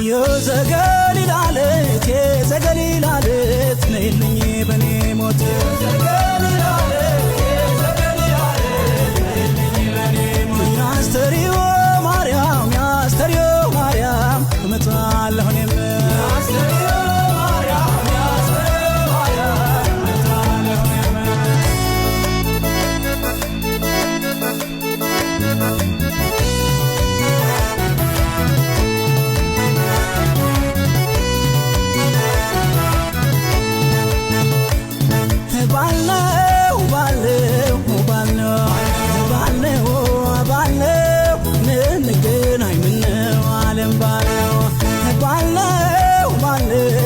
የዘገሊላ ሌት የዘገሊላ ሌት ነይልኝ በኔ ሞት። ያስተሪዮ ማርያም ያስተሪዮ ማርያም እመጣለሁ እኔም። ባልነው ባልነው ባልነው ባልነው ባልነው እንገናኝ ምነው ዓለም ባልነው ባልነው ባልነው